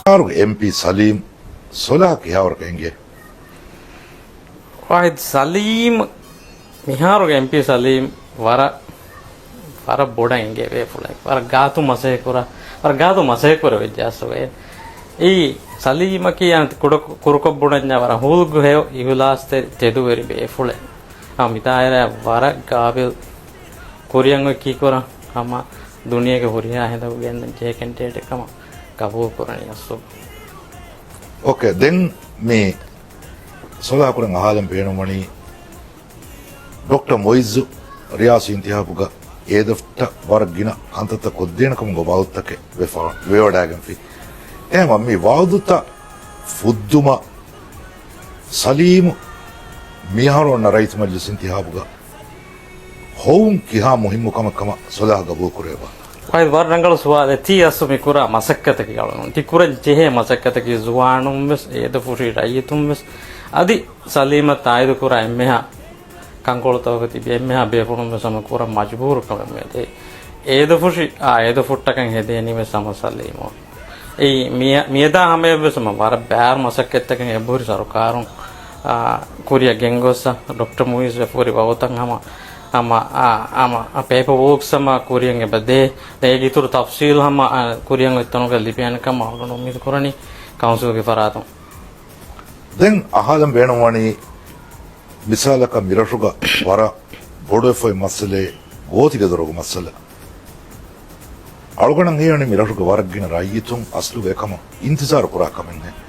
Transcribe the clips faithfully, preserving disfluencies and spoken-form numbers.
އާރުގެ އެމްޕީ ސަލީމް ސޮލާ ކިހާވަރަކަށް އެނގޭ؟ ވާހިދް ސަލީމް، މިހާރުގެ އެމްޕީ ސަލީމް ވަރަށް، ވަރަށް ބޮޑަށް އެނގޭ ބޭފުޅެއް. ވަރަށް ގާތު މަސައްކަތް ކުރާ، ވަރަށް ގާތު މަސައްކަތް ކުރެވިއްޖެ އަސްލުގައި. އެއީ ސަލީމަކީ އަން ކުޑަ ކުރުކޮށް ބުނަންޏާ ވަރަށް ހުލްގު ހެޔޮ އިހުލާސްތެރި ތެދުވެރި ބޭފުޅެއް. އާ، މި ދާއިރާ ވަރަށް ގާބިލް ކުރިއަށް އޮތް ކީކުރާ ހަމަ ދުނިޔޭގެ ހުރިހާ ހިނދަކު ގެންދަން ޖެހޭ ކެންޑިޑޭޓެއް ކަމަށް ގަބޫލު ކުރަނީ އަސްލު. އޯކޭ، ދެން މި ސޮލާކުރެން އަހާލަން ބޭނުންވަނީ ޑޮކްޓަރ މުއިއްޒު ރިޔާސީ އިންތިހާބުގަ އޭދަފުށްޓަށް ވަރަށް ގިނަ ކަންތައްތައް ކޮށްދޭނެ ކަމުގެ ވައުދުތަކެއް ވެފަ-، ވެވަޑައިގެންފި. އެހެންވީމަ މި ވައުދުތައް ފުއްދުމަށް ސަލީމު މިއަހަރު އޮންނަ ރައްޔިތު މަޖިލިސް އިންތިހާބުގަ ހޮވުން ކިހާ މުހިއްމު ކަމެއް ކަމަށް ސޮލާހް ގަބޫލު ކުރެވޭ؟ ވަރަށް ރަނގަޅު ސުވާލެއް. ތީ އަސްލު މި ކުރާ މަސައްކަތަކީ އަޅުގަނޑު ތި ކުރަން ޖެހޭ މަސައްކަތަކީ ޒުވާނުން ވެސް، އޭދަފުށި ރައްޔިތުން ވެސް އަދި ސަލީމަށް ތާއީދު ކުރާ އެންމެހާ ކަންކޮޅުތަކުގަ ތިބި އެންމެހާ ބޭފުޅުން ވެސް ހަމަ ކުރަން މަޖުބޫރު ކަމެއް މިއަދޭ. އޭދަފުށި އާ އޭދަފުށްޓަކަށް ހެދޭނީ ވެސް ހަމަ ސަލީމު. އެއީ މިއަ-، މިއަދާ ހަމަޔަށް ވެސް ހަމަ ވަރަށް ބާރު މަސައްކަތްތަކެއް އެބަހުރި ސަރުކާރުން، އާ، ކުރިއަށް ގެންގޮސް ޑޮކްޓަރ މުއިއްޒު އެބަހުރި ވައުދުތައް ހަމަ، ހަމަ، އާ، ހަމަ ޕޭޕަ ވޯކްސް ހަމަ ކުރިއަށް އެބަ ދޭ. ދެން އޭގެ އިތުރު ތަފްސީލް ހަމަ، އާ، ކުރިއަށް އޮތް ތަނުގަ ލިބޭނެ ކަމަށް އަޅުގަނޑު އުއްމީދު ކުރަނީ ކައުންސިލްގެ ފަރާތުން. ދެން އަހާލަން ބޭނުންވަނީ މިސާލަކަށް މިރަށުގަ ވަރަށް ބޮޑުވެފައި މައްސަލައެއް ގޯތިގެދޮރުގެ މައްސަލަ. އަޅުގަނޑަށް ހީވަނީ މިރަށުގެ ވަރަށް ގިނަ ރައްޔިތުން އަސްލުގަ އެކަމަށް އިންތިޒާރު ކުރާ ކަމެއް ނެތް.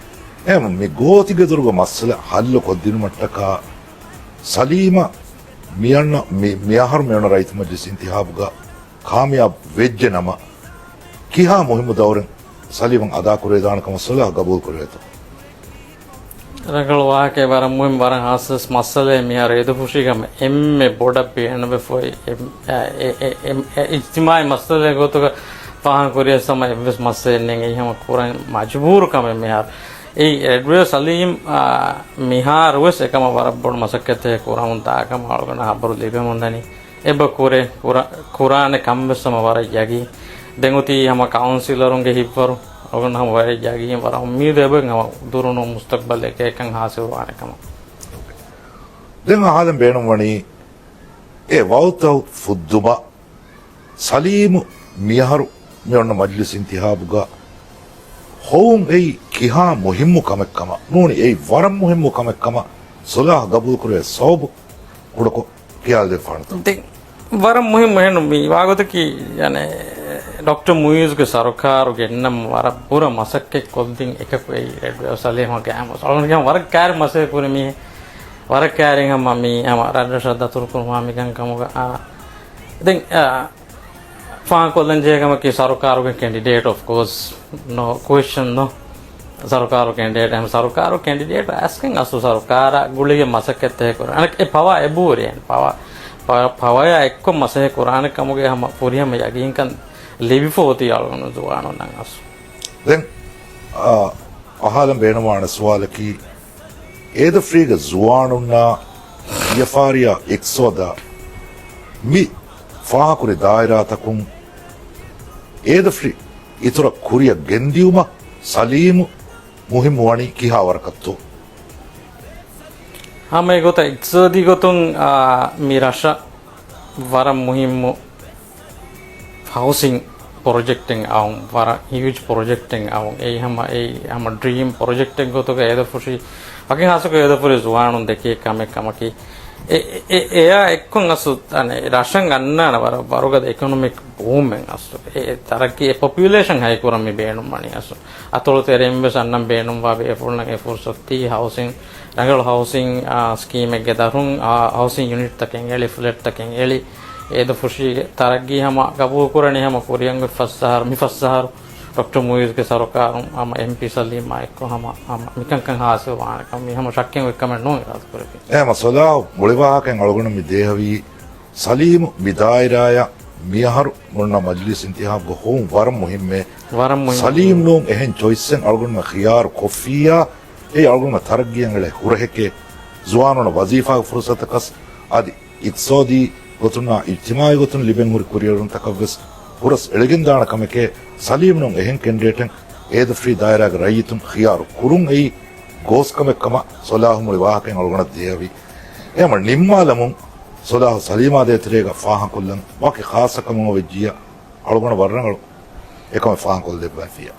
އެހެން މި ގޯތިގެދޮރުގެ މައްސަލަ ހައްލު ކޮށްދިނުމަށްޓަކާ ސަލީމަށް މިއަންނަ-، މި-، މިއަހަރު މިއޮންނަ ރައްޔިތު މަޖިލިސް އިންތިހާބުގަ ކާމިޔާބު ވެއްޖެ ނަމަ، ކިހާ މުހިއްމު ދައުރެއް ސަލީމަށް އަދާކުރެވިދާނެ ކަމަށް ސޮލާހް ގަބޫލު ކުރެވޭތޯ؟ ރަނގަޅު ވާހަކައެއް، ވަރަށް މުހިންމު، ވަރަށް ހާއްސަ މައްސަލައެއް. މިހާރު އޭދަފުށީގަ ހަމަ އެންމެ ބޮޑަށް ބޭނުންވެފައި އެ-، އެ-، އެ-، އެ-، އިޖްތިމާޢީ މައްސަލައެއް ގޮތުގަ ފާހަގަކުރިޔަސް ހަމަ އެއްވެސް މައްސަލައެއް ނެތް. އެއީ ހަމަ ކުރަން މަޖުބޫރު ކަމެއް މިހާރު. އެއީ ރެޑްވޭވް ސަލީމް، އާ، މިހާރު ވެސް އެކަމަށް ވަރަށް ބޮޑު މަސައްކަތެއް ކުރަމުން ދާ ކަމަށް އަޅުގަނޑަށް ހަބަރު ލިބެމުން ދަނީ. އެބަ ކުރޭ، ކުރާ-، ކުރާނެ ކަން ވެސް ހަމަ ވަރަށް ޔަގީން. ދެން އޮތީ ހަމަ ކައުންސިލަރުންގެ ހިތްވަރު. އަޅުގަނޑު ހަމަ ވަރަށް ޔަގީން، ވަރަށް އުއްމީދު އެބަ ހަމަ ދުރުނު މުސްތަޤްބަލް އެކައެކަން ހާސިލްވާނެ ކަމަށް. ދެން އަހާލަން ބޭނުންވަނީ އެ ވައުދުތައް ފުއްދުމަށް ސަލީމު މިއަހަރު މި އޮންނަ މަޖިލިސް އިންތިހާބުގަ ހޮވުން އެއީ ކިހާ މުހިއްމު ކަމެއް ކަމަށް ނޫނީ، އެއީ ވަރަށް މުހިއްމު ކަމެއް ކަމަށް ސޮލާހް ގަބޫލު ކުރެވޭ ސަބަބު ކުޑަކޮށް ކިޔާދެއްވާނެތޯ؟ ދެން ވަރަށް މުހިއްމު އެހެން މި ވާގޮތަކީ، ޔަނީ، ޑޮކްޓަރ މުއިއްޒުގެ ސަރުކާރު ގެންނަން ވަރަށް ބުރަ މަސައްކަތް ކޮށްދިން އެކަކު އެއީ ރެޑްވޭވް ސަލީމް ގާމުސް. އަޅުގަނޑު ވަރަށް ކާރި މަސައްކަތް ކުރި މީހެއް. ވަރަށް ކާރިން ހަމަ މީ ހަމަ ރަށްރަށަށް ދަތުރުކުރުމާ މިކަން ކަމުގަ، އާ، ދެން، އާ، ފާހަގަކޮށްލަން ޖެހޭ ކަމަކީ ސަރުކާރުގެ ކެންޑިޑޭޓް، އޮފް ކޯސް، ނޯ ކުއެސްޗަން ނޯ. ސަރުކާރު ކެންޑިޑޭޓް، ހަމަ ސަރުކާރު ކެންޑިޑޭޓް އަސްކެން އަސްލު ސަރުކާރާ ގުޅިގެން މަސައްކަތްތަކެއް ކުރާނެ. އަނެއް އެ ޕަވާ އެބަހުރި، އެ ޕަވާ، ޕަ-، ޕަވަޔާ އެއްކޮށް މަސައްކަތް ކުރާނެ ކަމުގެ ހަމަ ފުރިހަމަ ޔަގީންކަން ލިބިފަ އޮތީ އަޅުގަނޑު ޒުވާނުންނަށް އަސްލު. ދެން، އާ، އަހާލަން ބޭނުންވާނެ ސުވާލަކީ، އޭދަފުށީގެ ޒުވާނުންނާ ވިޔަފާރިއާ އިޤްތިޞާދާ މި ފާހަގަކުރި ދާއިރާތަކުން އޭދަފުށި އިތުރަށް ކުރިއަށް ގެންދިއުމަށް ސަލީމު މުހިއްމު ވަނީ ކިހާ ވަރަކަށްތޯ؟ ހަމަ އެގޮތަށް އިޤްތިޞާދީ ގޮތުން، އާ، މި ރަށަށް ވަރަށް މުހިއްމު ހައުސިން ޕްރޮޖެކްޓެއް އައުން، ވަރަށް ހިއުޖް ޕްރޮޖެކްޓެއް އައުން. އެއީ ހަމަ، އެއީ ހަމަ ޑްރީމް ޕްރޮޖެކްޓެއް ގޮތުގަ އޭދަފުށި، ވަކިން ހާއްސަކޮށް އޭދަފުށި ޒުވާނުން ދެކޭ ކަމެއް ކަމަކީ، އެ، އެ، އެ، އެއާ އެއްކޮށް އަސްލު، އަނެއް، ރަށަށް އަންނާނެ ވަރަށް ވަރުގަދަ އިކޮނޮމިކް ބޫމެއް އަސްލު. އެ، އެ ތަރައްޤީ، އެ ޕޮޕިއުލޭޝަން ހައިކުރަން މި ބޭނުންވަނީ އަސްލު. އަތޮޅު ތެރެއިން ވެސް އަންނަން ބޭނުންވާ ބޭފުޅުންނަށް އެ ފުރުޞަތު ދީ ހައުސިން، ރަނގަޅު ހައުސިން، އާ، ސްކީމެއްގެ ދަށުން، އާ، ހައުސިން ޔުނިޓްތަކެއް އެޅި، ފްލެޓްތަކެއް އެޅި، އޭދަފުށީގެ ތަރައްގީ ހަމަ ގަބޫލު ކުރަނީ ހަމަ ކުރިއަށް އޮތް ފަސް އަހަރު، މި ފަސް އަހަރު ޑޮކްޓަރ މުއިއްޒުގެ ސަރުކާރުން ހަމަ އެމްޕީ ސަލީމާ އެއްކޮށް ހަމަ، ހަމަ މިކަންކަން ހާސިލް ވާނެ ކަމަށް މީ ހަމަ ޝައްކެއް އޮތް ކަމެއް ނޫން އިރާދަ ކުރެވި. އެހެންވީމަ ސޮލާހް މުޅި ވާހަކައިން އަޅުގަނޑު މި ދޭހަވީ ސަލީމު މި ދާއިރާއަށް މިއަހަރު މި އޮންނަ މަޖިލިސް އިންތިހާބުގަ ހޮވުން ވަރަށް މުހިއްމޭ. ވަރަށް މުހިއްމު. ސަލީމް ނޫން އެހެން ޗޮއިސްއެއް އަޅުގަނޑުމެން ޚިޔާރު ކޮށްފިއްޔާ، އެއީ އަޅުގަނޑުމެން ތަރައްގީއަށް އެޅޭ ހުރަހެކޭ. ޒުވާނުންނަށް ވަޒީފާގެ ފުރުޞަތަކަސް އަދި އިޤްތިޞާދީ ގޮތުންނާ އިޖްތިމާޢީ ގޮތުން ލިބެން ހުރި ކުރިއެރުންތަކަށްވެސް ހުރަސް އެޅިގެންދާނެ ކަމެކޭ، ސަލީމް ނޫން އެހެން ކެންޑިޑޭޓެއް އޭދަ ފްރީ ދާއިރާގެ ރައްޔިތުން ޚިޔާރު ކުރުން އެއީ ގޯސް ކަމެއް ކަމަށް ސޮލާހު މުޅި ވާހަކައިން އަޅުގަނޑަށް ދޭހަވީ. އެހެން ނިންމާލަމުން ސޮލާހު ސަލީމާ ދޭތެރޭގަ ފާހަގަކޮށްލަން ވަކި ޚާއްޞަ ކަމެއް ވެއްޖިއްޔާ އަޅުގަނޑު ވަރަށް ރަނގަޅު އެކަމެއް ފާހަގަކޮށްލެއްވައިފިއްޔާ.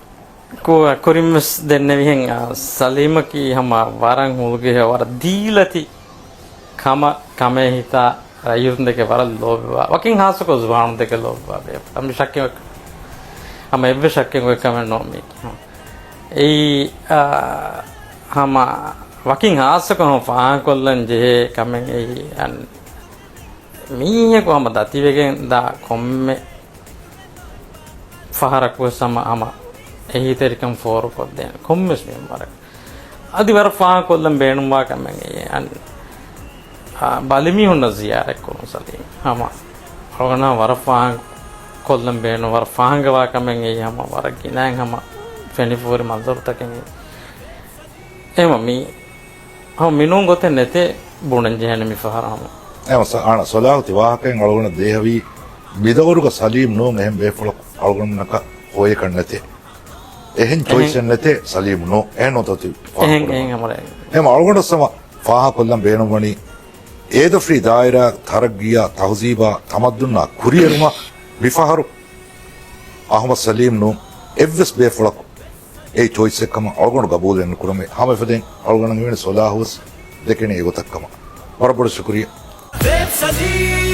ކު-، ކުރިން ވެސް ދެންނެވިހެން، އާ، ސަލީމަކީ ހަމަ ވަރަށް ހުޅުގެހި ވަރަށް ދީލަތި ކަމަށް، ކަމޭ ހިތާ ރައްޔިތުންދެކެ ވަރަށް ލޯބިވާ، ވަކިން ހާއްސަކޮށް ޒުވާނުންދެކެ ލޯބިވާ ބޭފުޅެއް. މި ޝައްކެއް، ހަމަ އެއްވެސް ޝައްކެއް އޮތް ކަމެއް ނޫން މީ. އެއީ، އާ، ހަމަ ވަކިން ހާއްސަކޮށް ހަމަ ފާހަގަކޮށްލަން ޖެހޭ ކަމެއް އެއީ. އަން މީހަކު ހަމަ ދަތިވެގެން ދާ ކޮންމެ ފަހަރަކުވެސް ހަމަ، ހަމަ އެހީތެރިކަން ފޯރުކޮށްދޭނެ ކޮންމެސް މިންވަރަކަށް. އަދި ވަރަށް ފާހަގަކޮށްލަން ބޭނުންވާ ކަމެއް އެ އަން-، އާ، ބަލިމީހުންނަށް ޒިޔާރަތްކުރުން ސަލީމް. ހަމަ އަޅުގަނޑަށް ވަރަށް ފާހަގަކޮށްލަން ބޭނުން ވަރަށް ފާހަގަވާ ކަމެއް އެއީ ހަމަ ވަރަށް ގިނައިން ހަމަ ފެނިފޫރި މަންޒަރުތަކެއް. އެހެމަ މީ ހަމަ މިނޫން ގޮތެއް ނެތޭ ބުނަން ޖެހޭނެ މި ފަހަރަށް ހަމަ. އެހެމަ ސަ-، އާނަ ސޮލާހު ތި ވާހަކައިން އަޅުގަނޑަށް ދޭހަވީ މިދަވަރުގަ ސަލީމް ނޫން އެހެން ބޭފުޅަކު އަޅުގަނޑުމެންނަކަށް ހޮވޭކަށް ނެތޭ. އެހެން ޗޮއިސްއެއް ނެތޭ ސަލީމް ނޫން. އެހެން ނުތަތި އެހެން، އެހެން ހަމަ. އެހެމަ އަޅުގަނޑަށް ހަމަ ފާހަގަކޮށްލަން ބޭނުންވަނީ އޭދަ ފްރީ ދާއިރާ ތަރައްގީއާ، ތަހުޒީބާ، ތަމައްދުންނާ ކުރިއެރުމަށް މިފަހަރު އަހުމަދު ސަލީމް ނޫން އެއްވެސް ބޭފުޅަކު އެއީ ޗޮއިސްއެއް ކަމަށް އަޅުގަނޑު ގަބޫލެއް ނުކުރަމޭ. ހަމައެފަދައިން އަޅުގަނޑަށް ހީވަނީ ސޮލާހުވެސް ދެކެނީ އެގޮތަށް ކަމަށް. ވަރަށް ބޮޑަށް ޝުކުރިއްޔާ. ވެބް ސަލީމް.